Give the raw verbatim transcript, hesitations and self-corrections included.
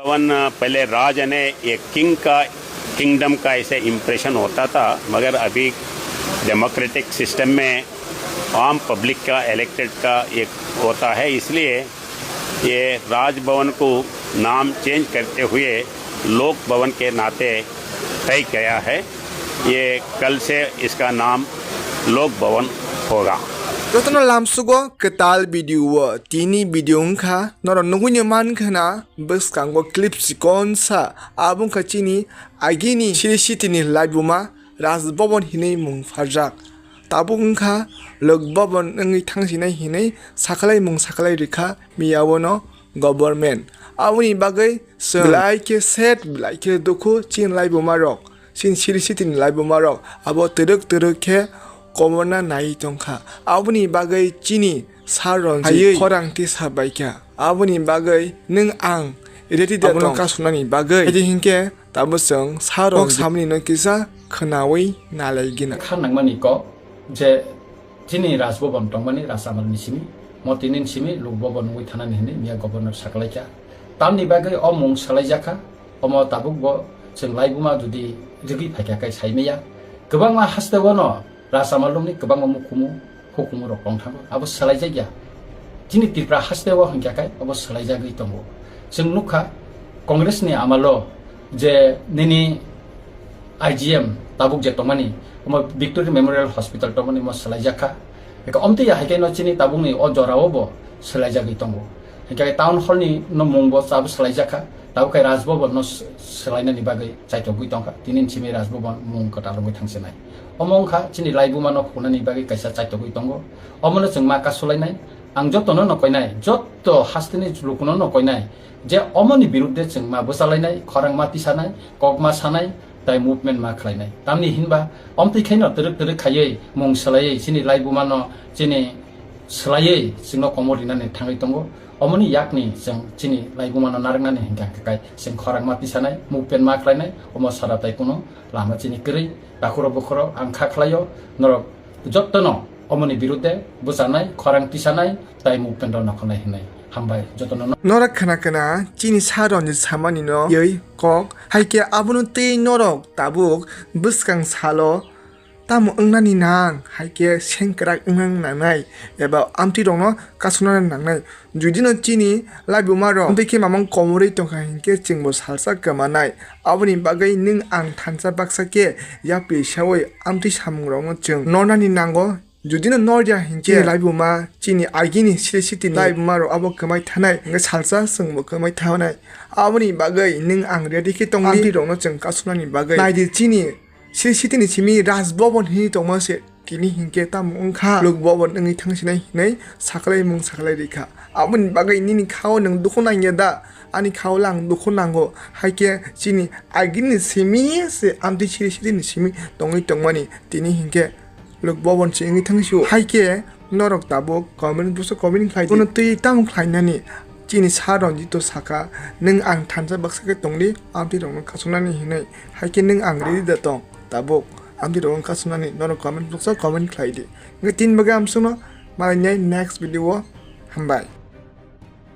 भवन, अ, पहले राज यानी एक किंग का, किंगडम का ऐसे इम्प्रेशन होता था, मगर अभी डेमोक्रेटिक सिस्टम में आम पब्लिक का, इलेक्टेड का एक होता है, इसलिए ये राजभवन को नाम चेंज करते हुए लोक भवन के नाते तय किया है। ये कल से इसका नाम लोक भवन होगा। Jotono lamsugo kwtal video o tini video wngkha norok nugui ni man khna bwskango clip chikonsa abo wngkha chini agini siri sitini laibuma Raj Bhavan hinwi mung pharjak. Tabuk wngkha Lok Bhavan wngwi thangsinai hinwi sakhalai mung sakhalai rikha miyaono government. Aboni bagwi chwng belai khe sad, belai khe dukhu chini laibuma rok, chini siri sitini laibuma rok abo twrwk twrwk khe komorna naiwi tongkha. Aboni bagwi chini Sir Ranjit khorang tisa baikha. Aboni bagwi nwng ang ready da tong kasumnani bagwi. Edi hinkhe tabuk chwng Sir Ranjit kok samani no kisa khwnawi nalaigina. Kha nangmani kok je chini Raj Bhavan tongmani Raj Amal ni simi, mo tini ni simi Lok Bhavan wngwi thanani hinwi miya governor sakalaikha. Tamni bagwi o mung salaijakha, omo tabuk bo chwng laibuma jodi rigwi phaikha khe saimaya. Kwbangma hasteo no Raj Amal rokni kwbangma mukhumu hukumu rok tongthango, abo swlaijakya. Chini Tripura hasteo hwnkha khe abo swlaijagwi tongo. Chwng nukha Congress ni amalo je nini I G M tabuk je tongmani, omo Victory Memorial Hospital tongmani omo swlaijakha. Eka omtwi ya haikhe no chini tabukni o jorao bo swlaijagwi tongo. Hwnkhe town hall ni no mung bo abo swlaijakha, tabuk khe Raj Bhavan no s-, swlainani bagwi chaitogwi tongkha. Tini ni simi Raj Bhavan mung kwtal wngwi thangsinai. Omo wngkha chini laibuma no khunani bagwi kaisa chaitogwi tongo. Omono chwng ma kasulainai. Ang jotono no koinai, joto hasteni lukuno no koinai je omoni birudde chwng ma bwchalainai, khorang ma tisanai, kok ma sanai, tai movement ma khlainai. Tamni hinba omtwi khaino twrwk twrwk khaiwi mung swlaiwi chini laibuma no chini swlaiwi chwngno komor rinani thangwi tongo. Omoni yakni chwng chini laibuma no narwknani hinkha khe kai chwng khorang ma tisanai, movement ma khlainai, omo sara tai kuno lama chini kwrwi. Takhurok bukhurok ang kha khlaio, norok jottono omoni birudde bwchanai, khorang tisanai, tai movement rok nokholnai hinwi. Hambai jotono no. Norok khna khna chini Sir Ranjit samani no yoi kok, haikhe abono tei norok tabuk bwskang salo tamo wngnani nang, haikhe sengkrak wngnang nangnai eba amtwi rokno kasukna nangnai. Judino chini laibuma rok amtwi khe mamang komorwi tongkha hinkhe chwngbo salsa kwmanai. Aboni bagwi nwng ang thansa baksa khe yapri sawi amtwi samungrokno chwng nornani nango. Judino norya hinkhe chini laibuma, chini agini siri sitini laibuma rok abo kwmai thanai, hinkhe salsa chwngbo kwmai thanai. Aboni bagwi nwng ang ready khe tongdi. Amtwi rokno chwng kasuknani bagwi naidi chini siri sitini simi Raj Bhavan hinwi tongma se. Tini hinkhe tamo wngkha Lok Bhavan wngwi thangsinai hinwi saklai mung saklai rikha. Aboni bagwi nini khao nwng dukhu nangya da? Ani khao lang dukhu nango. Haikhe chini agini simi se amtwi siri sitini simi tongwi tongmani. Tini hinkhe Lok Bhavan se wngwi thangsio. Haikhe norok tabuk comment box o comment khlai di. Bono twi tamo khlainani? Chini Sir Ranjito saka, nwng ang thansa baksa khe tongdi, amtwi rokno kasuknani hinwi. Haikhe nwng ang ready da tong tabuk amtwi rokno kasuknani? Norok comment box o comment khlai di. Hwnkhe tini bagwi amsukno malainai next video o. Hambai.